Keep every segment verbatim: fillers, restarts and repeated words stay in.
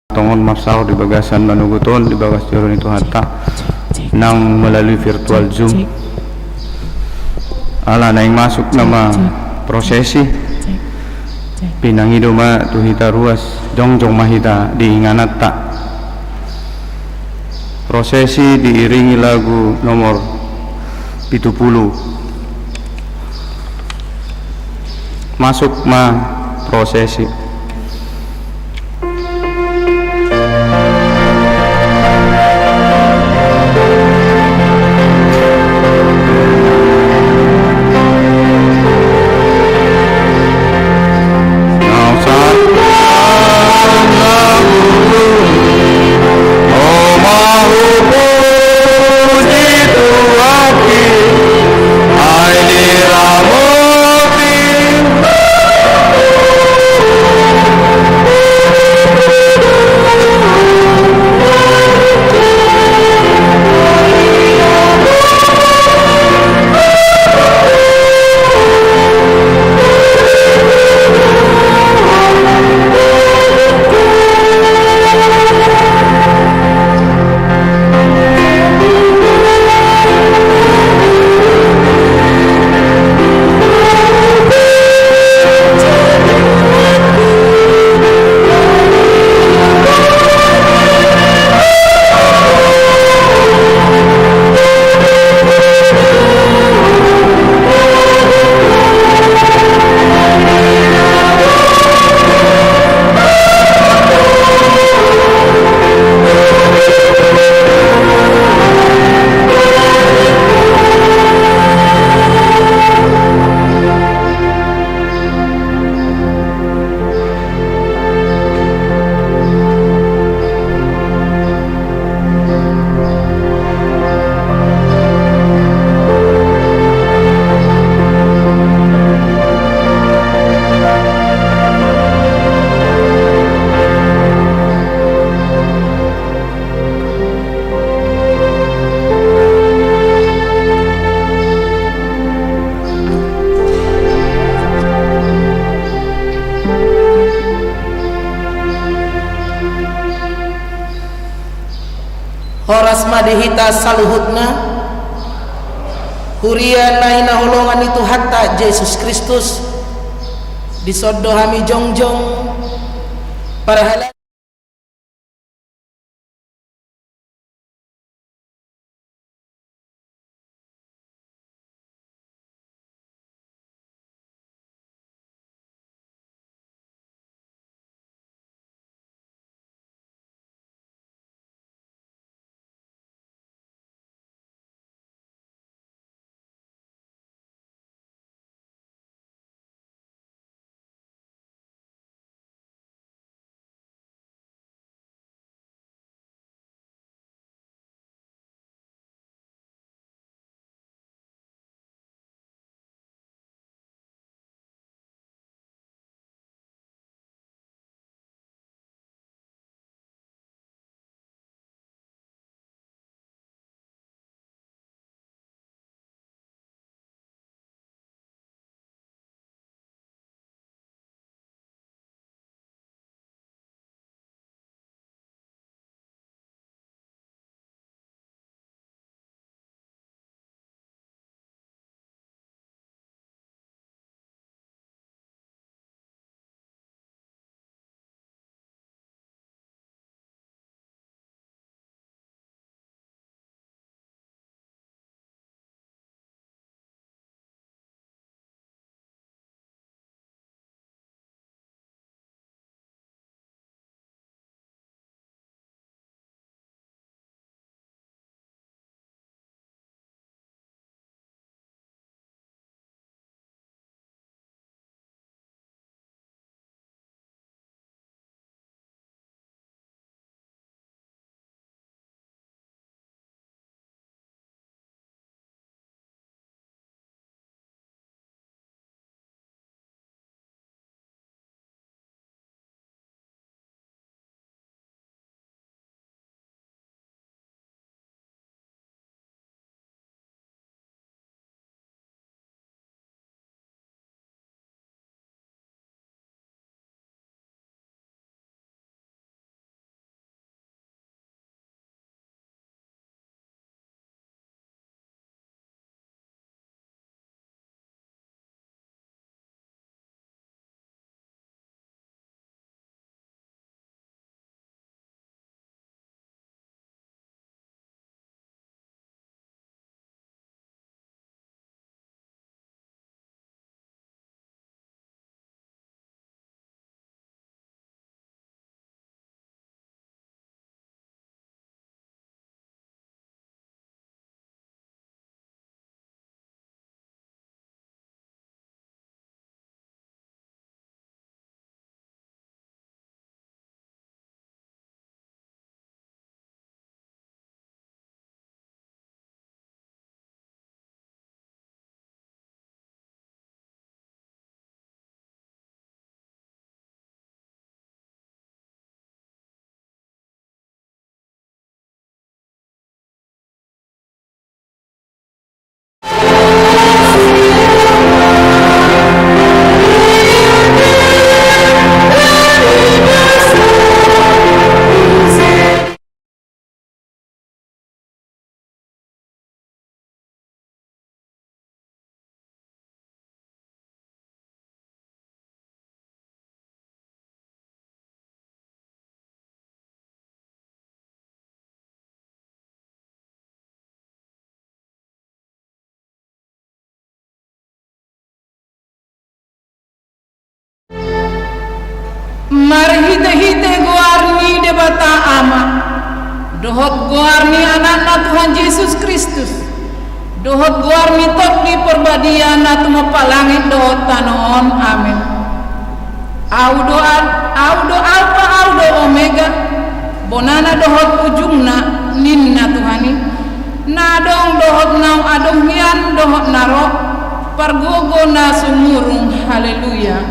tongon marsaor di bagasan manogot on di bagas joro ni Tuhanta nang melalui virtual Zoom. Ala naeng masuk nama prosesi, pinangido ma tu hita ruas, jongjong ma hita di ingananta. Prosesi diiringi lagu nomor pitu pulu. Masuk ma prosesi. Horas ma di hita saluhutna, huria na hinaholongan ni Tuhanta Jesus Kristus, dison do hami jongjong, parhalado. Marhite-hite goar ni Debata Ama, dohot goar ni Anakna Tuhan Jesus Kristus, dohot goar ni Tondi Parbadia na tumompa langit dohot tano on. Amen. Au do Al-, Au do Alfa, Au do Omega, bonana dohot ujungna, ninna Tuhan i, na adong dohot naung adong hian dohot na ro, pargogo na sumurung. Haleluya.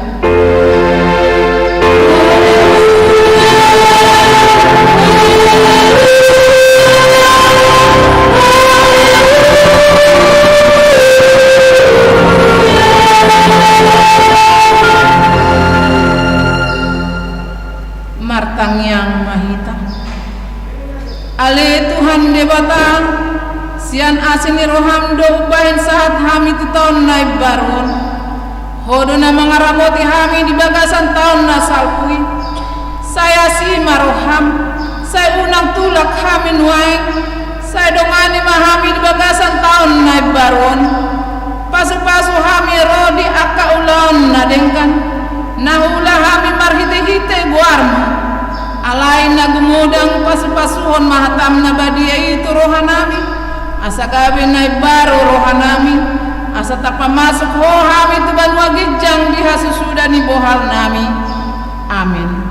Martangiang ma hita. Ale Tuhan Debata, sian asi ni roham do umbahen sahat hami tu taon na imbaru on. Ho do na mangaramoti hami di bagasan taon na salpu i. Sai asi ma roham, sai unang tulak hami nuaeng, sai dongani ma hami di bagasan taon na imbaru on. Pasupasu hami ro di angka ulaon na denggan, na huula hami marhite-hite goarmu. Alai na gumodang, pasupasuhon ma hatam na badia i tu rohanami, asa gabe na imbaru rohanami, asa tarpamasuk ho hami tu banua ginjang di hasusuda ni bohalnami. Amen.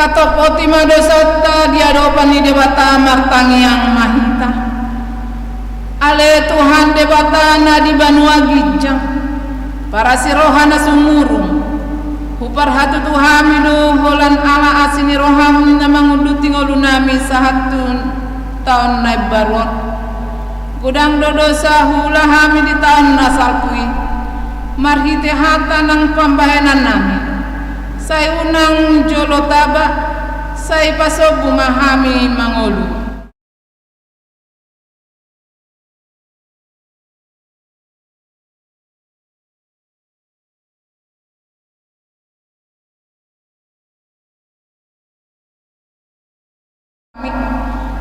Topoti ma dosanta di adopan ni Debata, martangiang ma hita. Ale Tuhan Debata na di banua ginjang, parasi roha na sumurung, huparhatutu hami do holan ala asi ni roham na mangunduti ngolunami sahat tu taon na imbaru on. Godang do dosa huula hami di taon na salpu i, marhite hata nang pambahenannami. Sai unang jolo taba, sai pasombu ma hami mangolu.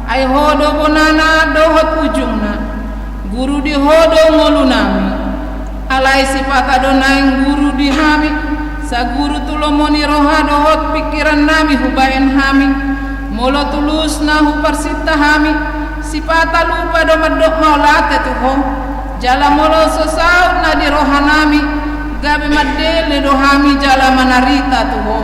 Ai Ho do bonana dohot ujungna, guru di Ho do ngolunami. Alai sipata do naeng guru di hami, saguru tu lomo ni roha dohot pingkirannami hubahen hami. Molo tulus na huparsinta hami, sipata lupa do mandok mauliate tu Ho. Jala molo so saut na di rohanami, gabe mandele do hami jala manarita tu Ho.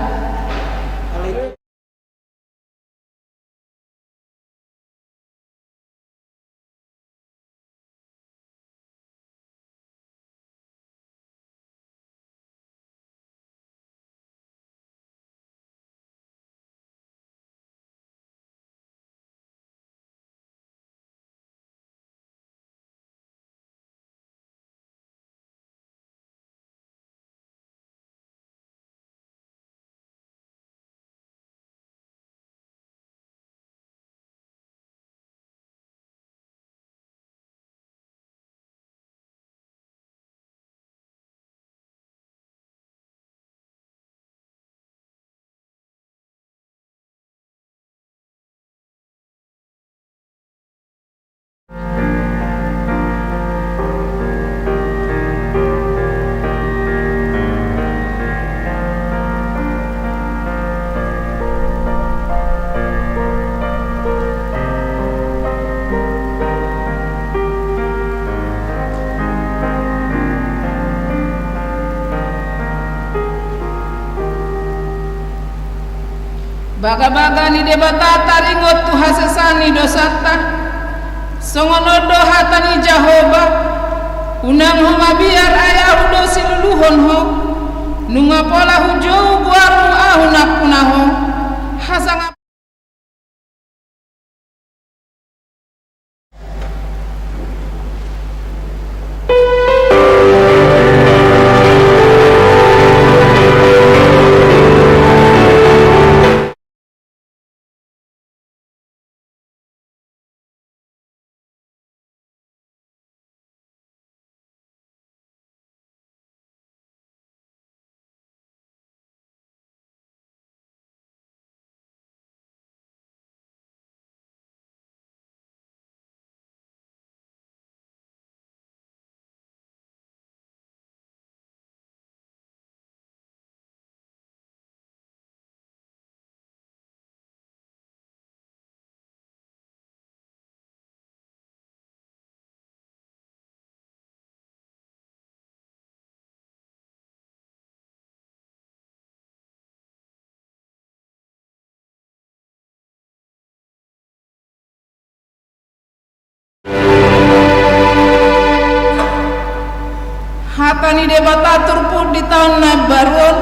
Bagabaga ni Debata taringot tu hasesaan ni dosanta. Songon on do hata ni Jahowa: Unang ho mabiar, ai Ahu do siluluhon ho. Nunga pola hujou goarmu, Ahu nampuna ho. Hasangap Hata ni Debata turpuk di taon na baru on,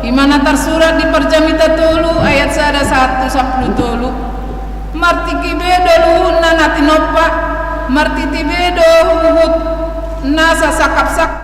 i ma na tarsurat di Parjamita tolu ayat sada sahat tu sampulu tolu. Martingki be do luhutna na tinompa, martiti be do huhut na sasangkapsangkap.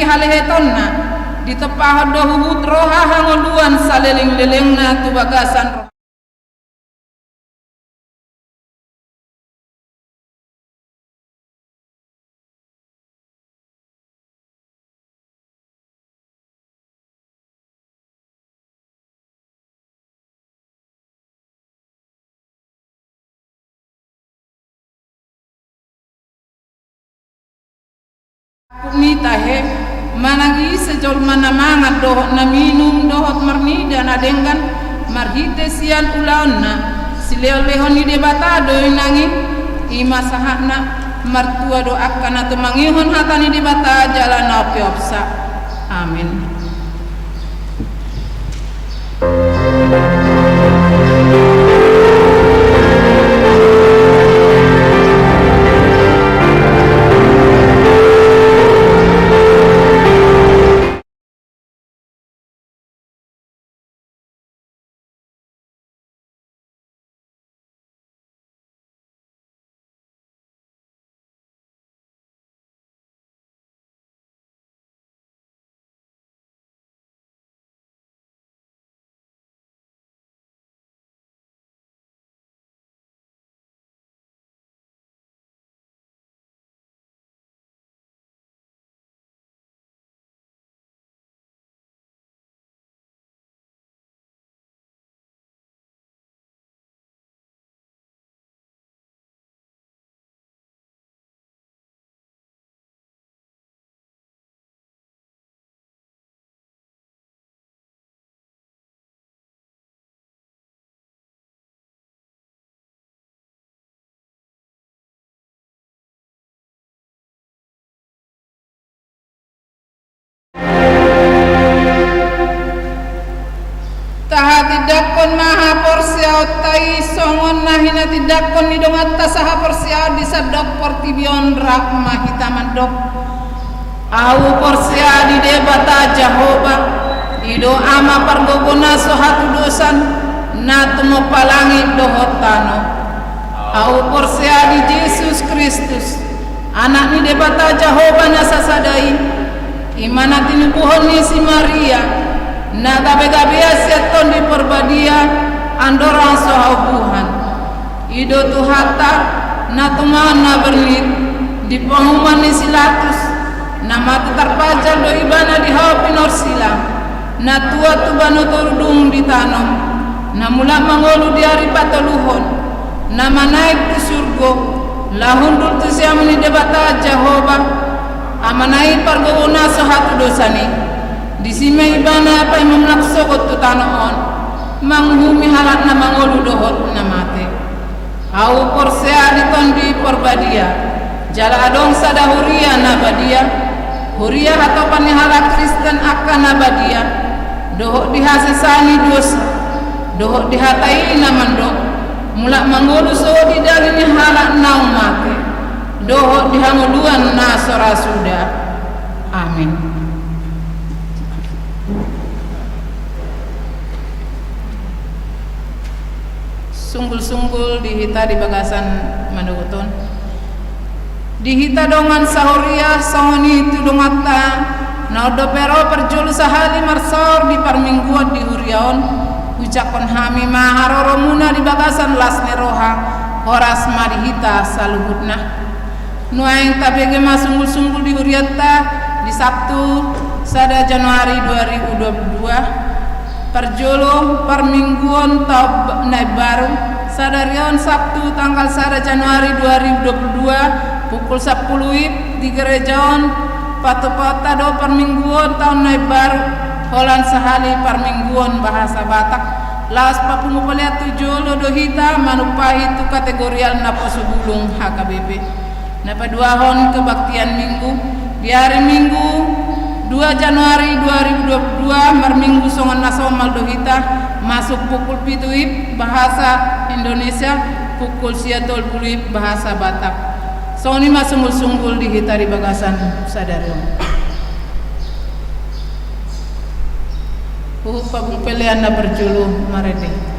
Halehetonna, ditopahon do huhut roha hangoluan salelenglelengna tu bagasan roha. Ni tahe, manang ise jolma na mangan dohot na minum dohot marnida na denggan marhite sian ulaonna, silehonlehon ni Debata do i nangkin, i ma sahatna. Martua do angka na tumangihon hata ni Debata jala na umpeopsa. Amen. Tahatindangkon ma haporseaonta i songon na hinatindangkon ni donganta sahaporseaon di sandok portibi on. Rap ma hita mandok. Ahu porsea di Debata Jahowa, i do Ama pargogona so hatudosan, na tumompa langit dohot tano. Ahu porsea di Jesus Kristus, Anak ni Debata Jahowa na sasada i, i ma na tinubuhon ni si Maria, na gabegabean sian Tondi Parbadia, andorang so haubuhan. I do Tuhanta, na tumaon na bernit, di panguhuman ni si Latus, na mate tarpajal do Ibana di hau pinorsilang, na tuat tu banua toru dung ditanom, na mulak mangolu di ari patoluhon, na manaek tu surgo, laho hundul tu siamun ni Debata Jahowa, Amana i pargogona so hatudosan i. Disi ma Ibana paima mulak sogot tu tano on, manguhumi halak na mangolu dohot na mate. Ahu porsea di Tondi Parbadia, jala adong sada huria na badia, huria hatopan ni halak Kristen angka na badia, dohot di hasesaan ni dosa, dohot di hata i na mandok, mulak mangolu sogot di daging ni halak naung mate, dohot di hangoluan na so ra suda. Amin. Sunggul-sunggul di hita di bagasan manogot on. Di hita dongan sahuria, songon i tu donganta na on dope ro parjolo sahali marsaor di parmingguon di huria on, huucaphon hami ma haroromuna di bagasan las ni roha, horas ma di hita saluhutna. Nuaeng tabege ma sunggul-sunggul di hurianta di Sabtu sada Januari dua ribu dua puluh dua. Parjolo, parmingguon taon na imbaru, sadari on Sabtu tanggal sada Januari dua ribu dua puluh dua, pukul sampulu WIB di gereja on, patupaonta do parmingguon taon na imbaru, holan sahali parmingguon bahasa Batak, laos papungu pelean tu jolo do hita manumpahi tu kategorial naposo bulung H K B P. Na paduahon kebaktian Minggu, di ari Minggu dua Januari dua ribu dua puluh dua, marminggu songon na somal do hita, masuk pukul pitu WIB bahasa Indonesia, pukul sia tolu pulu WIB bahasa Batak. Songon i ma sunggul-sunggul di hita di bagasan sadari on. Huhut papungu pelean na parjolo marende.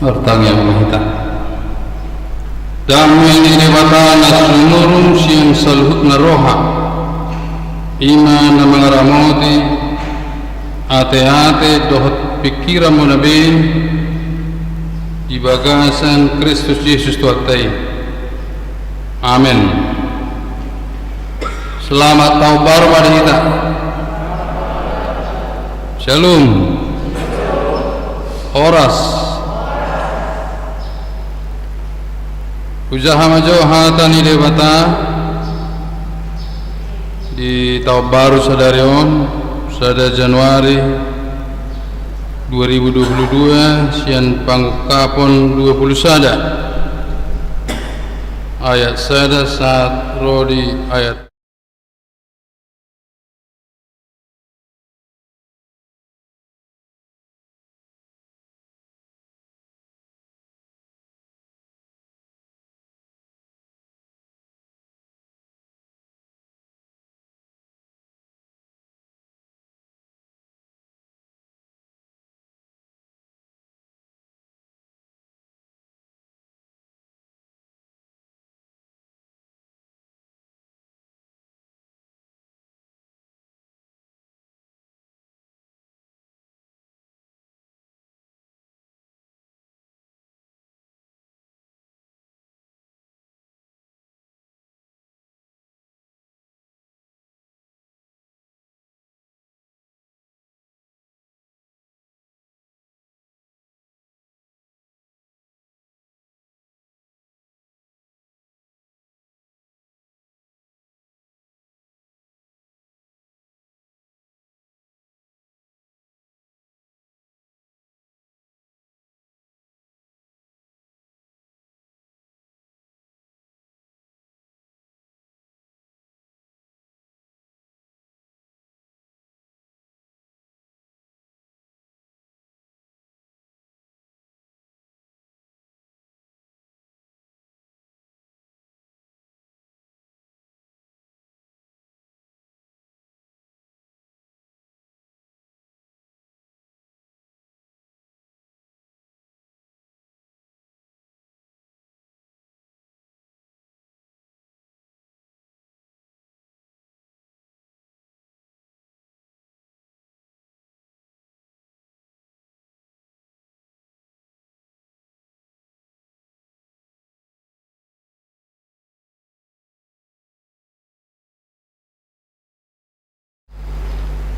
Martangiang ma hita. Dame ni Debata na sumurung sian saluhutna roha, i ma na mangaramoti ateate dohot pingkiranmuna be di bagasan Kristus Jesus Tuhanta i. Amen. Selamat tahun baru ma di hita. Shalom. Horas. Hujaha ma jo hata ni Debata di tahun baru sadari on, sada Januari dua ribu dua puluh dua, sian Pangungkapon dua puluh sada, ayat sada sahat ro di ayat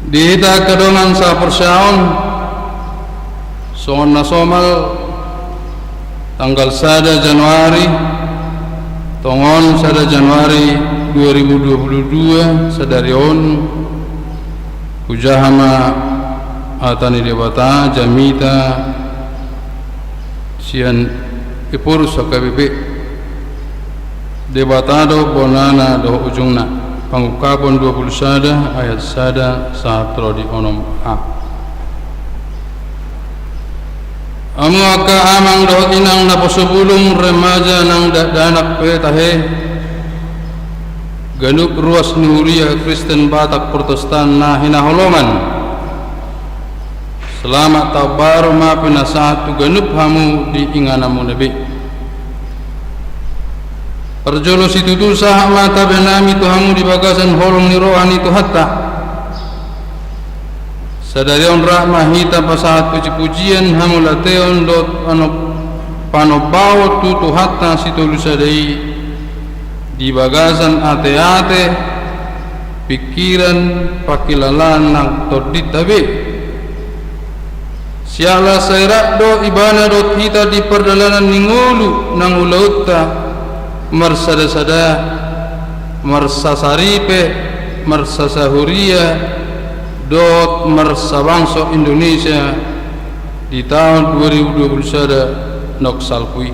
Di hita angka dongan sahaporseaon, songon na somal, tanggal sada Januari, tongon sada Januari dua ribu dua puluh dua, sadari on, hujaha ma hata ni Debata, jamita sian Ephorus H K B P. Debata do bonana dohot ujungna. Pangungkapon dua puluh sada ayat sada sahat ro di onom a. Hamu angka amang dohot inang naposo bulung, remaja nang dakdanak pe tahe, ganup ruas ni huria Kristen Batak Protestan na hinaholongan. Selamat tahun baru ma pinasahat tu ganup hamu di ingananmuna be. Parjolo situtu sahat ma tabe nami tu hamu di bagasan holong ni roha ni Tuhanta. Sadari on rap ma hita pasahat pujipujian, hamauliateon dohot pano-, panombaon tu Tuhanta Sitolusada i di bagasan ateate, pingkiran, pangkilalaan nang tondinta be. Siala sai rap do Ibana dohot hita di pardalanan ni ngolu nang ulaonta, marsadasada, marsasaripe, marsasahuria, dohot marsabangso Indonesia di taon dua ribu dua puluh sada naung salpu i.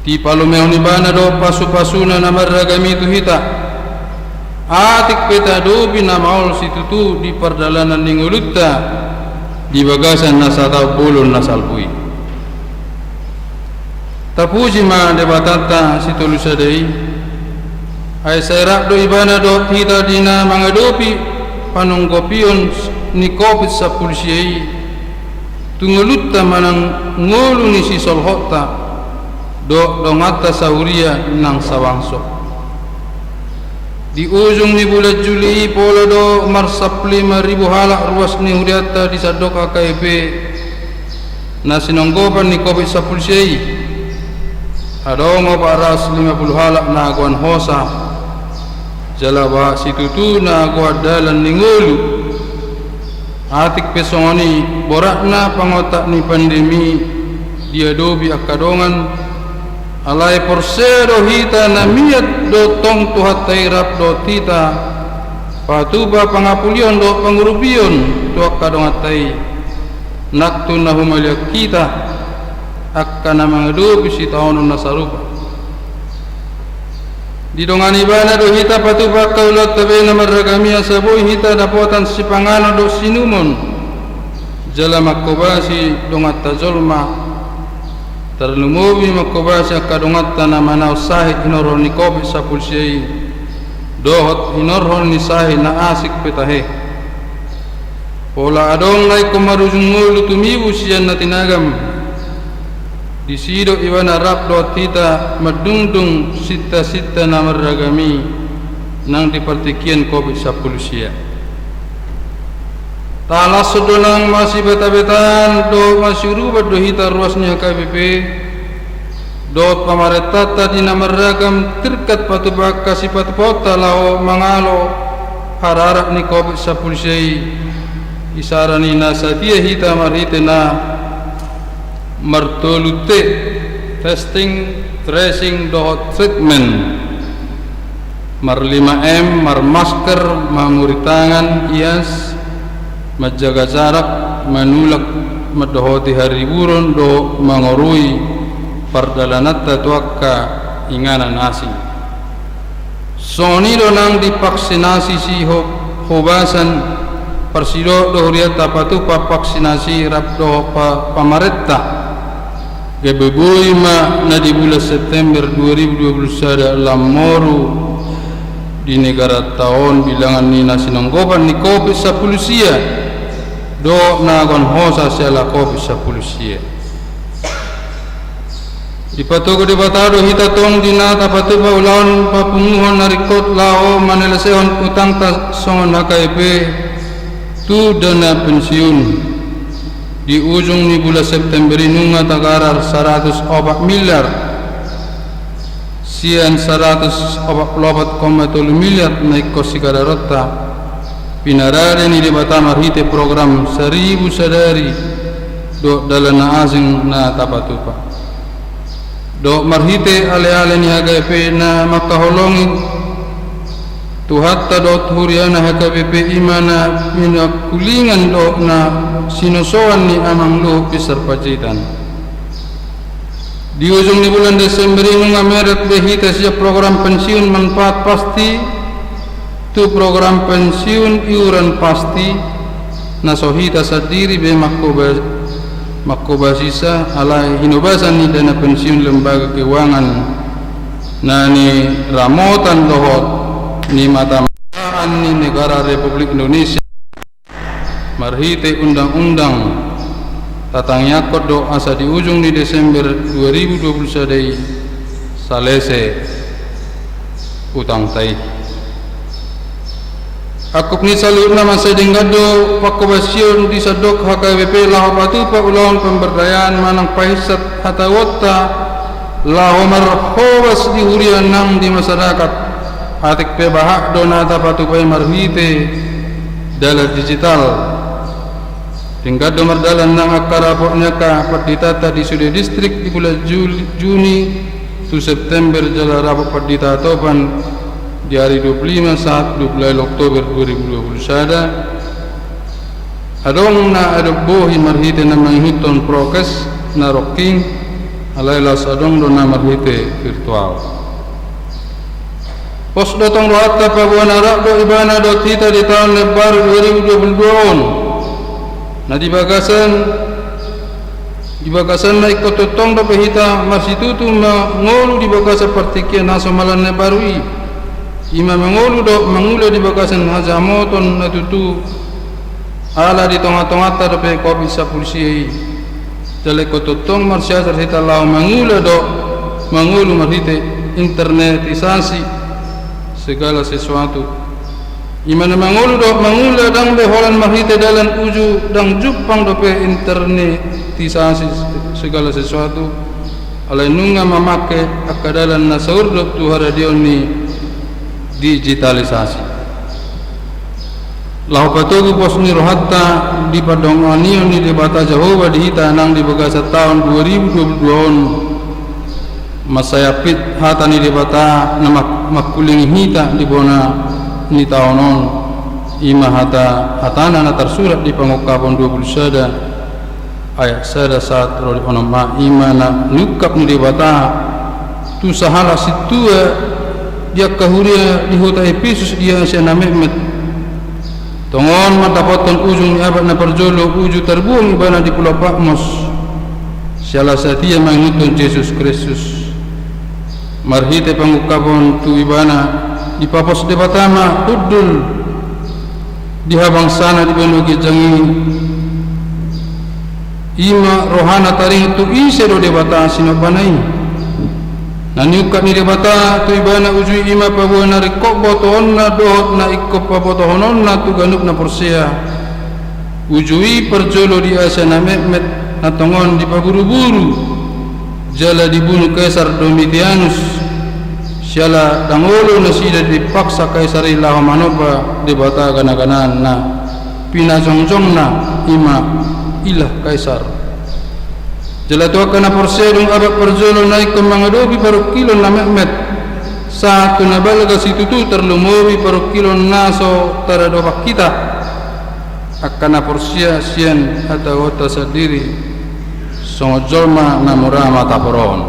Dipalumehon Ibana do pasupasuna na marragam i tu hita. Atik pe taadopi na maol situtu di pardalanan ni ngolunta di bagasan na sataon bolon na salpu i. Tapuji ma Debatanta Sitolusada i. Ai sai rap do Ibana dohot hita di na mangadopi panungkopion ni Covid sampulu sia i. tu ngolunta manang ngolu ni sisolhotta dohot donganta sahuria nang sabangso. Di ujung ni bulan Juli i pola do marsampulu lima ribu halak ruas ni hurianta di sandok H K B P na sinonggopan ni Covid sampulu sia i. Adong opat ratus lima pulu halak na goan hosa, jala bahat situtu na goan dalan ni ngolu. Atik pe songon i boratna pangotak ni pandemi diadopi angka dongan, alai porsea do hita na miat do tong Tuhanta i rap dohot hita, patupa pangapulion dohot pangurupion tu angka donganta i, nang tu na humaliang hita angka na mangadopi sitaonon na sarupa. Didongani Ibana do hita patupa angka ulaonta be na marragam i asa boi hita dapotan sipanganon dohot siinumon, jala manghobasi donganta jolma, tarlumobi manghobasi angka donganta na manaon sahit hinorhon ni Covid sampulu sia i dohot hinorhon ni sahit na asing pe tahe. Pola adong na ingkon marujung ngolu tumibu sian na tinagam, disi do Ibana rap dohot hita mandungdung sintasinta na marragam i nang di partingkian Covid sampulu sia. Talashon do nang masibetabetaan dohot masiurupan do hita ruas ni H K B P dohot pamarentanta di na marragam tingkat patupa angka sipatupaonta laho mangalo hararat ni Covid sampulu sia i. Isara ni na satia hita marhite na martolu T, testing, tracing dohot treatment. Marlima M, marmasker, manguri tangan, ias, manjaga jarak, manulak, mandohoti hariburon dohot mangorui pardalananta tu angka inganan asing. Songon i do nang di vaksinasi siho-, hobasan, parsidohot do hurianta patupa vaksinasi rap dohot pa-, pamarenta. Gabe boi ma na di bulan September dua ribu dua puluh sada lam moru di negaranta on bilangan ni na sinonggopan ni Covid sampulu sia dohot na goan hosa siala Covid sampulu sia. Dipatogu Debata do hita tong di na tapatupa ulaon papunguhon na ringkot laho manalehon utangta songon H K B P tu dana pensiun. Di ujung ni bulan September i nunga tagarar saratus opat miliar sian saratus opat pulu opat koma tolu miliar na ingkon sigararonta pinarade ni Debata marhite program saribu sadari dohot dalan na asing na tapatupa. Dohot marhite aleale ni H K B P na mangkaholongi Tuhanta dohot huriana H K B P i ma na pinangkulingan dohot na sinosoan ni Amang Luhut Binsar Panjaitan. Di ujung ni bulan Desember i nunga meret be hita sian program pensiun manfaat pasti tu program pensiun iuran pasti, na so hita sandiri be mangkoba-, mangkobasisa, alai hinobasan ni dana pensiun lembaga keuangan na niramotan dohot nimata-mataan ni negara Republik Indonesia. Marhite undang-undang, tatangiangkon do asa di ujung ni Desember dua ribu dua puluh sada i salese utangta i. Angkup ni saluhutna, mansai denggan do pangkobasion di sandok H K B P laho patupa ulaon pemberdayaan manang pahinsat hatahuonta laho marhobas di huria nang di masyarakat. Atik pe bahat do na tapatupa i marhite dalan digital. Denggan do mardalan nang angka rapot ni angka panditanta di sude distrik di bulan Jul-, Juni tu September, jala rapot pandita Topan di ari dua puluh lima sahat dua puluh Oktober dua ribu dua puluh sada. Adong na adop bohi marhite na mangihuthon prokes na rongking, alai laos adong do na marhite virtual. Pos do tong rohanta paboa na rap do Ibana dohot hita di taon na imbaru dua ribu dua puluh dua on. Na di bagasan, di bagasanna ingkon tongtong dope hita marsitutu mangolu di bagasan partingkian hasomalan na imbaru i. I ma mangolu dohot mangula di bagasan hajamoton na tutu Ala di tonga-tonganta dope covid sampulu sia i. Jala ingkon tongtong marsiajar hita laho mangula dohot mangolu marhite internetisasi segala sesuatu. I ma na mangolu dohot mangula ndang be holan marhite dalan uju ndang jumpang dope internetisasi segala sesuatu. Alai nunga mamangke angka dalan na saurdot tu haradeon ni digitalisasi. Laho patogu pos ni rohanta di pandonganion ni Debata Jahowa di hita nang di bagasan taon dua ribu dua puluh dua on, mansai ampit hata ni Debata na mak-, mangkulingi hita di bona ni taon on, i ma hata, hatana na tarsurat di Pangungkapon dua puluh sada, ayat sada sahat ro di onom, i ma na niungkap ni Debata tu sahalak sintua di angka huria di huta Epesus di Asia na metmet. Tongon mandapothon ujung ni abad na parjolo uju tarbuang ibana di pulau Patmos, siala satia mangihuthon Jesus Kristus. Marhite pangungkapon tu ibana, dipapos Debata ma hundul di habangsana di banua ginjang i. I ma rohana taringot tu ise do Debata sinombana i. Na niungkap ni Debata tu ibana uju i, i ma paboa na ringkot botoonna dohot na ingkon pabotohononna tu ganup na porsea. Uju i parjolo di Asia na metmet na tongon dipaburuburu jala dibunu Kaisar Domitianus, siala ndang olo nasida dipaksa Kaisar i laho manomba debata gana-ganaan na pinajongjongna, i ma ilah Kaisar. Jala tu angka na porsea dung abad parjolo na ingkon mangadopi parungkilon na metmet, sahat tu na balga situtu tarlumobi parungkilon na so taradopan hita, angka na porsea sian hatahuonta sandiri, songon jolma na mura mata poroon.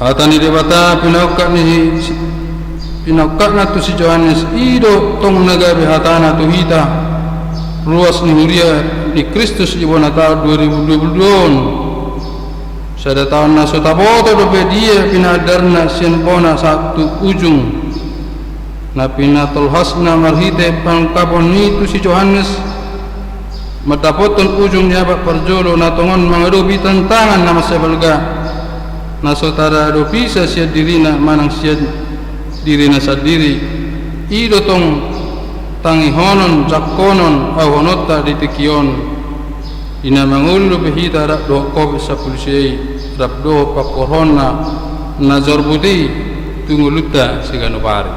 Hata ni Debata pinaungkap ni si-, pinaungkapna tu si Johannes i do tong na gabe hatana tu hita, ruas ni huria ni Kristus di bona taon dua ribu dua puluh dua on. Sada taon na so taboto dope dia pinaandarna sian bona sahat tu ujung. Na pinatolhasna marhite pangungkapon i tu si Johannes, mandapothon ujung ni abad parjolo na tongon mangadopi tantangan na mansai balga, na so taradopisa sian dirina manang sian dirina sandiri. I do tong tangihonon, jangkonon, auhononta di tingki on. Di na mangolu dope hita rap dohot covid sampulu sia i, rap dohot pangkorhonna na jorbut i tu ngolunta siganup ari.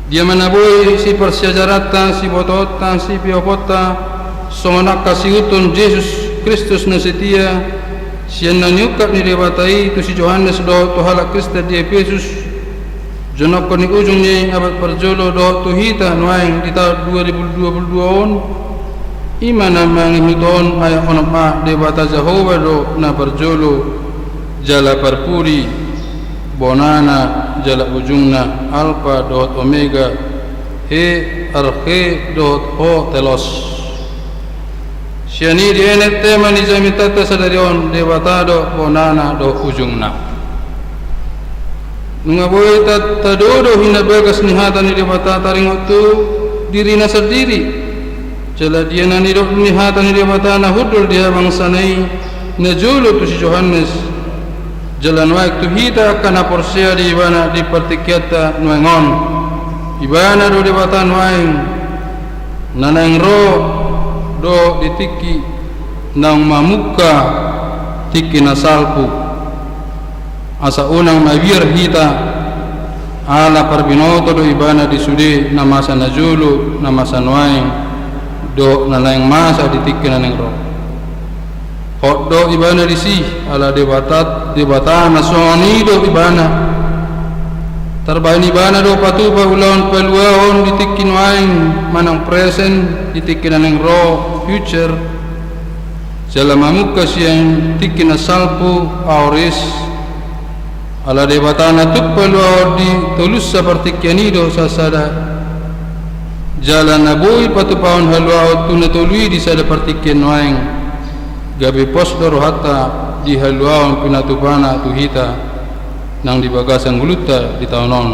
Dia ma na boi siparsiajaranta, sibotoonta, sipioponta, songon angka siihuthon Jesus Kristus na setia, sian na niungkap ni Debata i tu si Johannes dohot tu halak Kristen di Epesus, jonok ni ujung ni abad parjolo dohot tu hita nuaeng di taon dua ribu dua puluh dua on, i ma na mangihuthon ayat onom a, Debata Jahowa do na parjolo jala parpudi, bonana jala ujungna, Alpa dohot Omega, He, Arhe dohot Ho Telos. Sian i dienet tema ni jamita sadari on, Debata do bonana dohot ujungna. Nunga boi ta-, tadodo hinabagas ni hata ni Debata taringot tu dirina sandiri. Jala dia na nidok ni hata ni Debata na hundul di habangsana i najolo tu si Johannes, jala nuaeng tu hita angka na porsea di ibana di partingkianta nuaeng on. Ibana do Debata nuaeng, na naeng ro do di tingki naung mamungka tingki na salpu, asa unang mabiar hita, ala parbinoto do ibana di sude na masa najolo, na masa nuaeng, dohot na naeng masa di tingki na naeng ro. Hot do ibana disi, ala Debata, Debata na songon i do ibana. Tarbahen ibana do patupa ulaon paluaon di tingki nuaeng manang present, di tingki na naeng ro, future. Jala mamungka sian tingki na salpu, aorist. Ala Debata na tuk paluaon di tolusa partingkian i do sasada. Jala na boi patupahon haluaon tu na tolu i di sada partingkian nuaeng. Gabe pos do rohanta di haluaon pinatupana tu hita nang di bagasan ngolunta di taon on.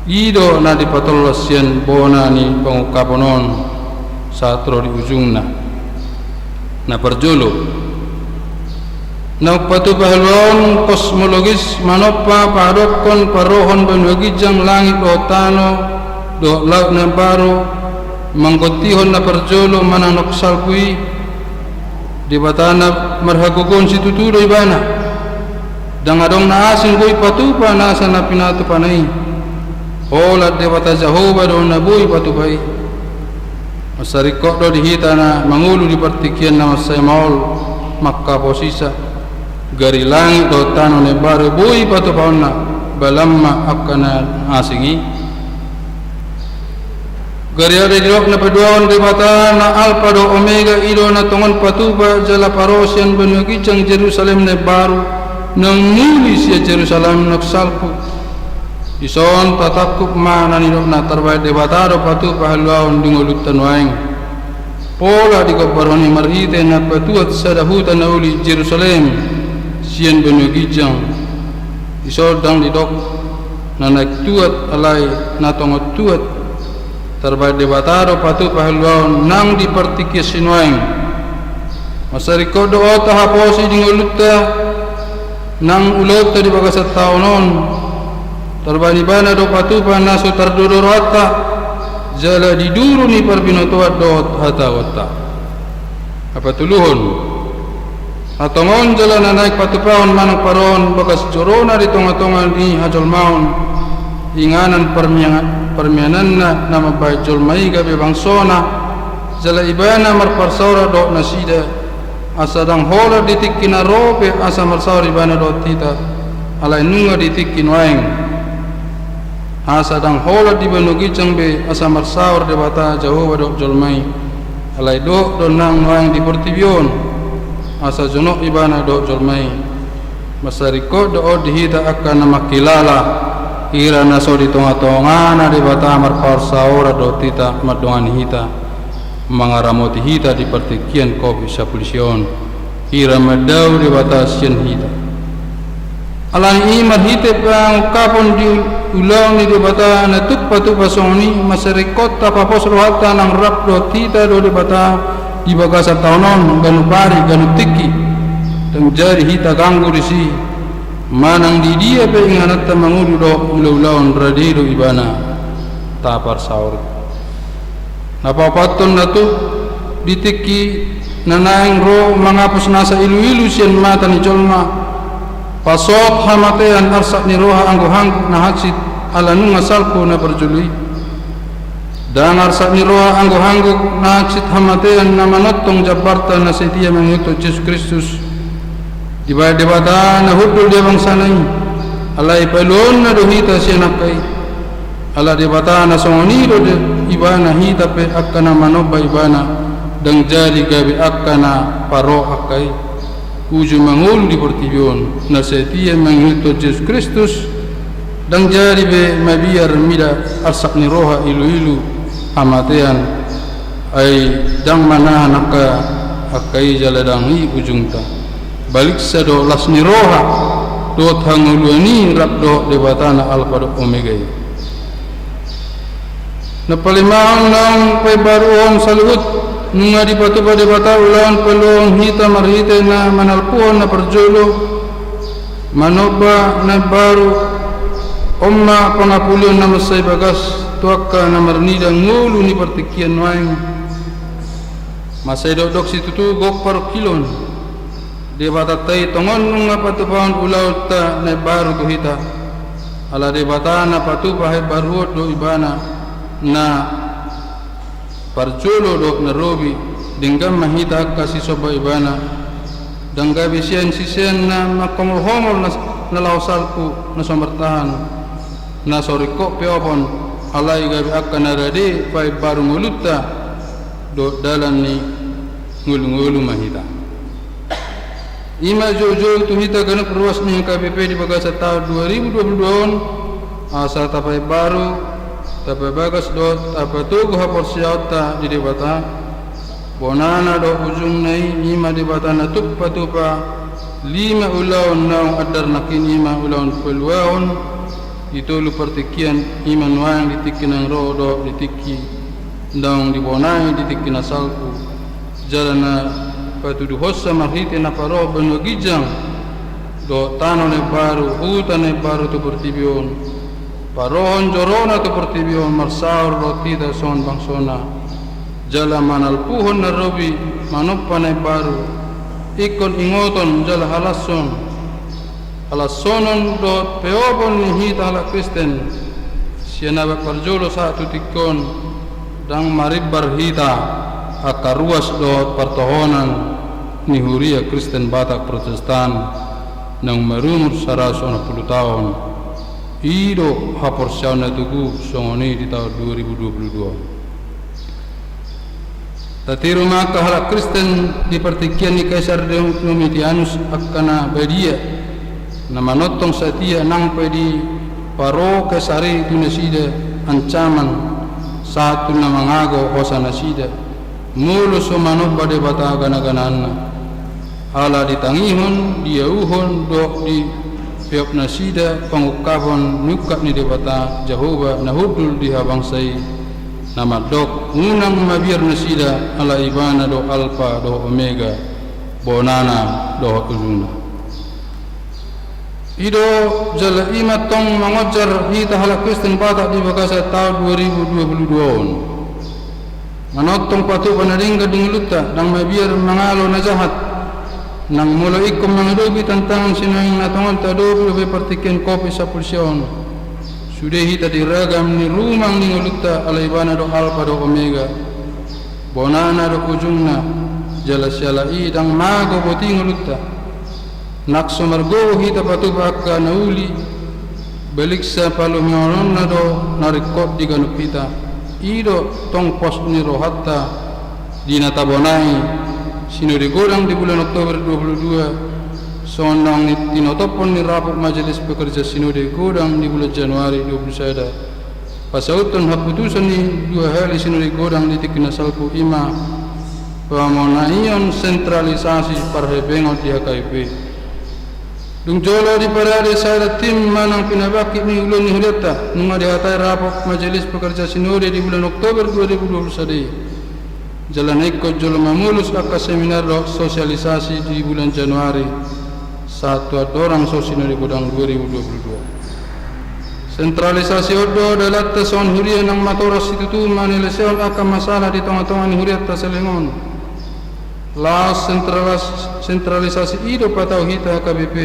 I do na dipatolhas sian bona ni pangungkapon on sahat ro di ujungna. Na parjolo, naung patupa haluaon kosmologis manompa pahadophon parrohahon banua ginjang, langit dohot tano dohot laut na imbaru, manggontihon na parjolo manang na salpu i. Debata na marhagogoon situtu do ibana. Ndang adong na asing boi patupa nasa na pinatupana i. Holan Debata Jahowa do na boi patupa i. Mansai ringkot do di hita na mangolu di partingkian na mansai maol mangkaposisa. Gari langit dohot tano na imbaru boi patupahonna, bahen ma angka na asing i. Gari ari didok na paduahon, Debata na Alpa dohot Omega, i do na tongon patupa jala parroha sian banua ginjang Jerusalem na imbaru, naung muli sian Jerusalem na salpu. Dison tatangkup ma na nidokna, tarbahen Debata do patupa haluaon di ngolunta nuaeng. Pola digombarhon i marhite na patuat sada huta na uli, Jerusalem, sian banua ginjang. Dison ndang didok na naeng tuat, alai na tongon tuat. Tarbahen Debata do patupa haluaon nang di partingkian sinuaeng. Mansai ringkot do on tahaposi di ngolunta nang ulaonta di bagasan taon on. Tarbahen Ibana do patupa na so tardodo rohanta, jala di duru ni parbinotoan dohot hatahuonta. Na patoluhon, na tongon jala na naeng patupahon manang parrohahon bagas jorona di tongatonga ni hajolmaon, inganan parmianga-, parmiananna na mambahen jolma i gabe bangsona, jala Ibana marparsaoran dohot nasida, asa ndang holan di tingki na ro pe asa marsaor Ibana dohot hita, alai nunga di tingki nuaeng. Asa ndang holan di banua ginjang be asa marsaor Debata Jahowa dohot jolma i, alai dohot do nang nuaeng di portibi on, asa jonok Ibana dohot jolma i. Mansai ringkot do on di hita angka na mangkilala, hira na so di tongatongana Debata marparsaoran dohot hita, mandongani hita, mangaramoti hita di partingkian covid sampulu sia on, hira mandao Debata sian hita. Alani i marhite pangungkapon di ulaon ni Debata na tuk patupa songon i, mansai ringkot tapapos rohanta nang rap dohot hita do Debata di bagasan taon on, ganup ari, ganup tingki. Ndang jadi hita ganggu disi, manang di dia pe ingananta mangolu dohot ulaulaon, rade do Ibana taparsaor. Na paopathon, na tuk di tingki na naeng ro mangapus nasa iluilu sian mata ni jolma, pasot hamatean, arsak ni roha anggo hangguk na hansit ala nunga salpu na parjolo i. Ndang arsak ni roha anggo hangguk na hansit hamatean na manongtong jambarta na setia mangihuthon Jesus Kristus. Dibahen Debata na hundul di bangsana i, alai paluaonna do hita sian angka i. Ala Debata na songon i do de-, Ibana, hita pe angka na manomba Ibana, ndang jadi gabe angka na parro angka i. Uju mangolu di portibi on, na setia mangihuthon Jesus Kristus, ndang jadi be mabiar mida arsak ni roha, iluilu, hamatean. Ai ndang manahan angka, angka i jala ndang i ujungta. Baliksa do las ni roha dohot hangoluan i rap dohot Debata na Alpa dohot Omega i. Na palimahon naung paimbaruhon saluhut, nunga dipatupa Debata ulaon paluahon hita marhite na manalpuhon na parjolo, manomba na imbaru. On ma pangapulion na mansai bagas tu angka na marnida ngolu ni partingkian nuaeng. Mansai dokdok situtu gok parungkilon. Debatanta i tongon nunga patupahon ulaonta na imbaru tu hita. Ala Debata na patupa haimbaruon do Ibana na parjolo dohot na robi, denggan ma hita angka sisomba Ibana. Ndang gabe sian sisean na mangkomolhomol na, na laho salpu, na so martahan, na so ringkot pe opon, alai gabe angka na rade paimbaru ngolunta dohot dalan ni ngolungolu ma hita. I ma joujou tu hita ganup ruas ni H K B P di bagasan taon dua ribu dua puluh dua on, asa tapaimbaru, tapabagas dohot tapatogu haporseaonta di Debata. Bonana dohot ujungna i, i ma Debata na tuk patupa lima ulaon naung andar nangkin, i ma ulaon paluahon, di tolu partingkian, i ma nuaeng di tingki naeng ro dohot di tingki naung dibonai di tingki na salpu, jala na patuduhonsa marhite na parohon banua ginjang dohot tano na imbaru, huta na imbaru tu portibi on, parohon jorona tu portibi on, marsaor dohot hita songon bangsona, jala manalpuhon na robi, manompa na imbaru, ingkon ingoton jala halashon, halashonon dohot peopon ni hita halak Kristen, sian abad parjolo sahat tu tingki on, ndang marimbar hita angka ruas dohot partohonan ni Huria Kristen Batak Protestan naung marumur saratus onom pulu taon. I do haporseaon na tubu songon i di taon dua ribu dua pulu dua on. Tatiru ma angka halak Kristen di partingkian ni Kaisar Domitianus angka na badia, na manongtong satia nang pe diparo Kaisar i tu nasida ancaman, sahat tu na mangago hosa nasida, molo so manomba debata ganaganaanna. Ala ditangihon, diauhon, dohot dipeop nasida pangungkapon ni ungkap ni Debata Jahowa na hundul di habangsa i, na mandok: Unang mabiar nasida, ala Ibana do Alpa dohot Omega, bonana dohot ujungna. I do jala i ma tong mangonjar hita halak Kristen Batak di bagasan taon dua ribu dua pulu dua on. Manongtong patupa na denggan di ngolunta, ndang mabiar mangalo na jahat. Nang molo ingkon mangadopi tantangan sinuaeng na tongon taadopi dope partingkian covid sampulu sia on, sude hita di ragam ni rumang ni ngolunta, ala Ibana do Alpa dohot Omega, bonana dohot ujungna, jala siala i ndang mago boti ngolunta. Nang so margogo hita patupa angka na uli, baliksa palumaonna do na ringkot di ganup hita. I do tong pos ni rohanta di na tabonai Sinode Godang di bulan Oktober dua pulu dua, songon naung ni-, tinotophon ni rapot Majelis Pekerja Sinode Godang di bulan Januari dua pulu sada, pasauthon haputusan ni dua hali Sinode Godang di tingki na salpu, i ma pamonaion sentralisasi parhepengon di H K B P. Dung jolo diparade sada tim manang pinabangkit ni ulaon ni hurianta, nunga dihatai rapot Majelis Pekerja Sinode di bulan Oktober dua ribu dua pulu sada i. Jala na ingkon jolo mamolus angka seminar dohot sosialisasi di bulan Januari, sahat tu andorang so Sinode Godang dua ribu dua pulu dua. Sentralisasi on do dalanta songon huria naung matoras situtu manelesehon angka masalah di tongatonga ni hurianta saleleng on. Laos sentralas-, sentralisasi i do patau hita H K B P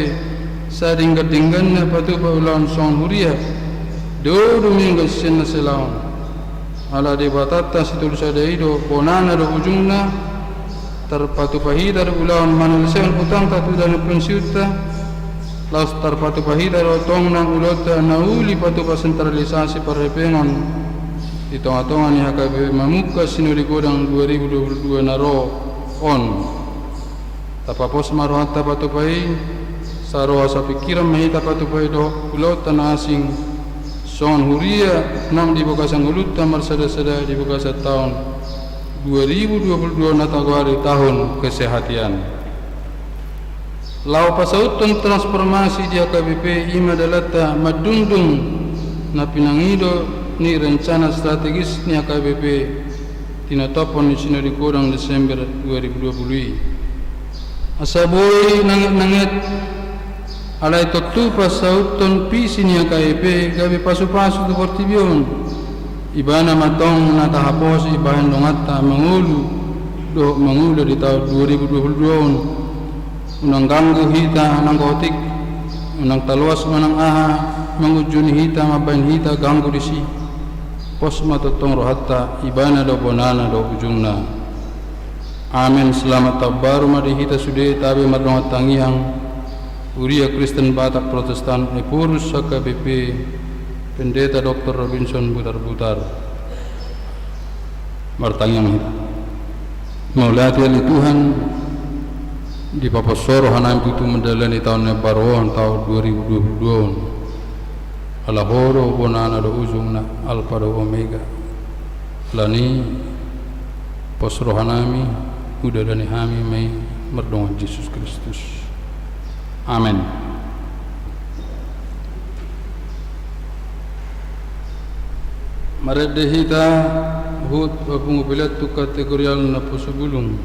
sadenggan-dengganna patupa ulaon songon huria, dao dumenggan sian na salaon. Ala Debatanta sitolu sada i do bonana dohot ujungna, tarpatupa hita do ulaon manelesehon utangta tu dana pensiunta, laos tarpatupa hita do tong nang ulaonta na uli patupa sentralisasi parhepengon di tongatonga ni H K B P mamungka Sinode Godang dua ribu dua pulu dua na ro on. Tapapos ma rohanta patupa i, saroha sapingkiran ma hita patupa i dohot ulaonta na asing, songon huria nang di bagasan ngolunta marsadasada di bagasan taon dua ribu dua pulu dua na tagoari tahun kesehatan. Laho pasauthon transformasi di H K B P, i ma dalanta mandungdung na pinangido ni rencana strategis ni H K B P, tinotophon ni Sinode Godang Desember dua ribu dua pulu i. Asa boi nangetnanget, alai tontu pasauthon visi ni H K B P gabe pasupasu tu portibi on. Ibana ma tong na tahaposi bahen donganta mangolu dohot mangula di taon dua ribu dua pulu dua on. Unang ganggu hita nanggo otik, unang taloas manang aha mangunjuni hita mambahen hita ganggu disi. Pos ma tongtong rohanta, Ibana do bonana dohot ujungna. Amen. Selamat Taon Baru ma di hita sude, tabe mardongan tangiang, Huria Kristen Batak Protestan Ephorus H K B P, Pendeta Doktor Robinson Butarbutar. Martangiang hita. Mauliate ale Tuhan, dipapos Ho rohanami tutu mandalani taon na imbaru on, taon dua ribu dua puluh dua on. Ala Ho do bonana dohot ujungna, Alpa dohot Omega. Alani i, pos rohanami, hudalani hami ma i mardongan Jesus Kristus. Amen. Marende hita huhut papungu pelean tu kategorial naposobulung.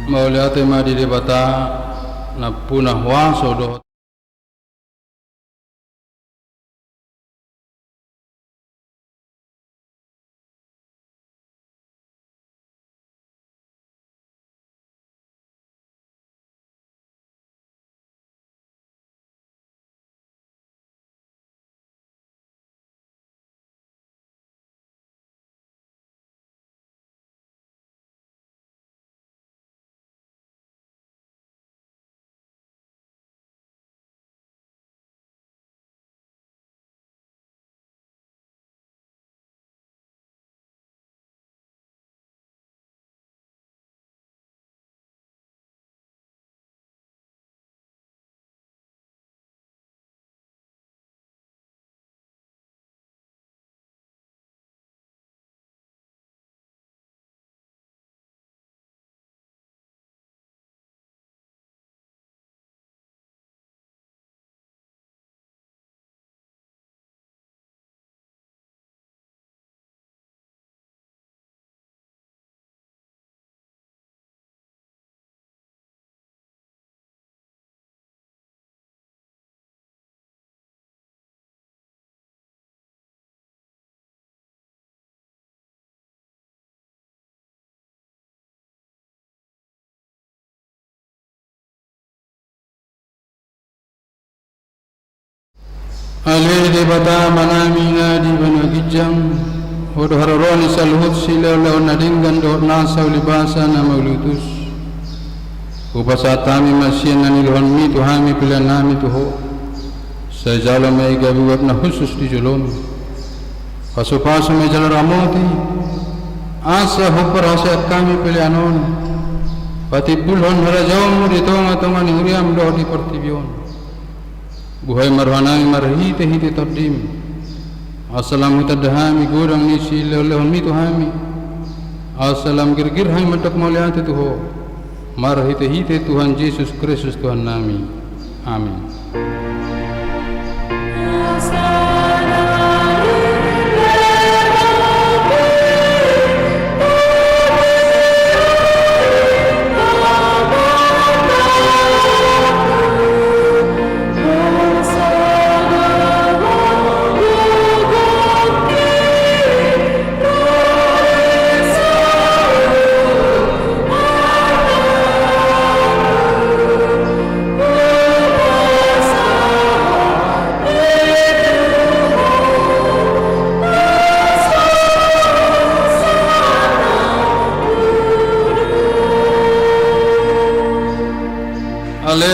Mauliate ma di Debata nampuna huaso dohot Ale Debata Amanami na di banua ginjang, Ho do haroroan ni saluhut silehonlehon na denggan dohot nasa ulibasa na mauliutus. Hupasahat hami ma sian na nilehonMi tu hami peleannami tu Ho. Sai jalo ma i gabe uap na hushus di joloMi. Pasupasu ma i jala ramoti, asa huparhaseang hami pelean on patimbulhon harajaonMu di tongatonga ni huriaM dohot di portibi on. Buhai ma rohanami marhitehite TondiM, asa lam hutanda hami godang ni silehonlehonMi tu hami, asa lam girgir hami mandok mauliate tu Ho. Marhitehite Tuhan Jesus Kristus Tuhannami. Amin.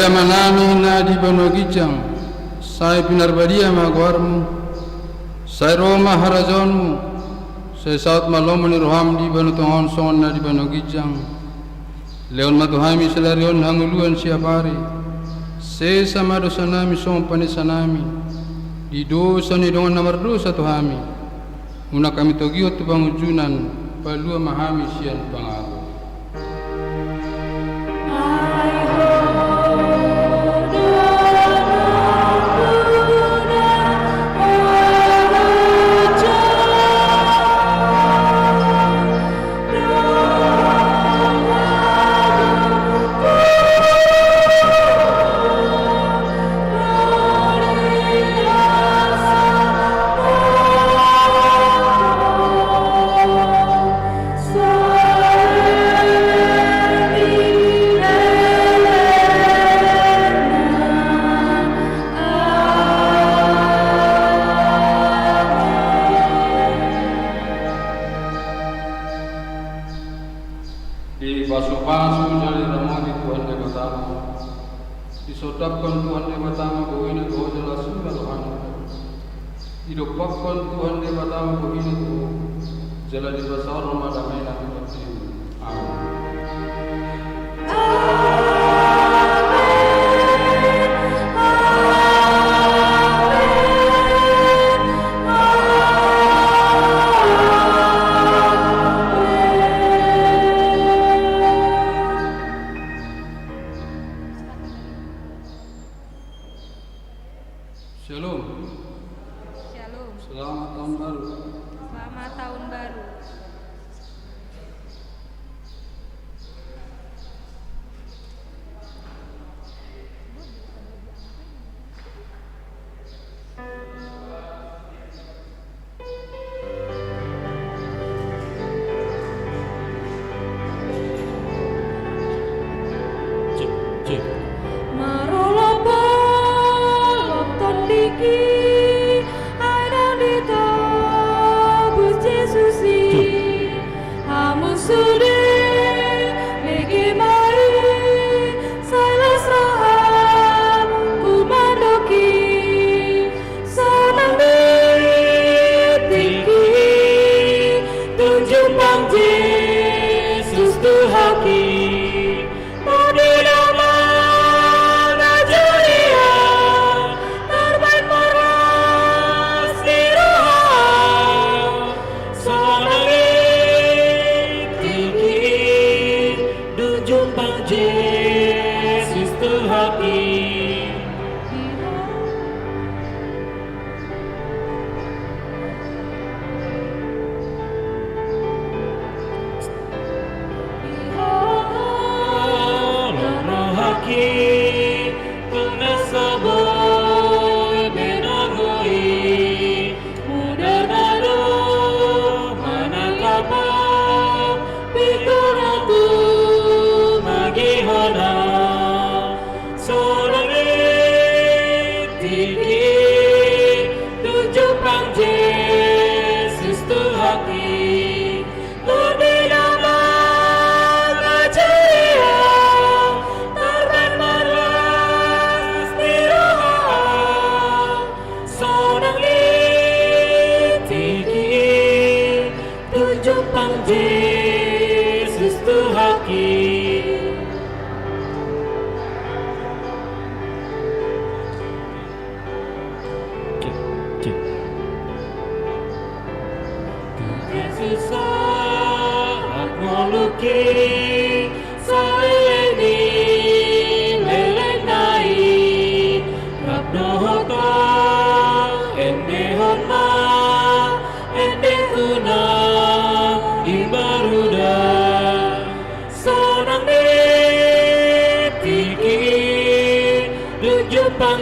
Amanami na di banua ginjang, sai pinarbadia ma goarmu, sai ro ma harajaonmu, sai saut ma lomo ni roham di banua tonga on songon na di banua ginjang. Lehon ma tu hami sadari on hangoluan siapari. Sesa ma dosanami songon panesanami di dosa ni dongan na mardosa tu hami. Unang hami togihon tu pangunjunan, palua ma hami sian pangago. Dipasupasu jala diramoti Tuhan Debata ma. Disondangkon Tuhan Debata ma bohina tu ho jala sumba rohana. Didompakkon Tuhan Debata ma bohina tu ho jala dipasaorhon ma dameina tu tondim. Amen. Shalom. Shalom. Selamat tahun baru. Selamat tahun baru. Marolopolop tondingki, ai naung ditobus Jesus i. Hamu sude mege ma i, sai las rohangku mandok i. Sonang ni tingki, tung jumpang Jesus Tuhanki. Tung di damang ajaria, tarbaen marlas ni roha. Sonang ni tingki, tung jumpang Jesus Tuhanki. Rohaki, tung na so boi be na ro i, mudar na do manangkap au, pintor au tumangihon au. Sonang ni tingki, tung jumpang Jesus Tuhanki. Tung di damang ajaria, tarbaen marlas ni roha. Sonang ni tingki, tung jumpang Jesus Tuhanki. Cek, cek. Tuhan Yesus, sahat ngolungki, saleleng ni lelengna i, rap dohot au, endehon ma endengku na imbaru da. Sonang ni tingki, tung jumpang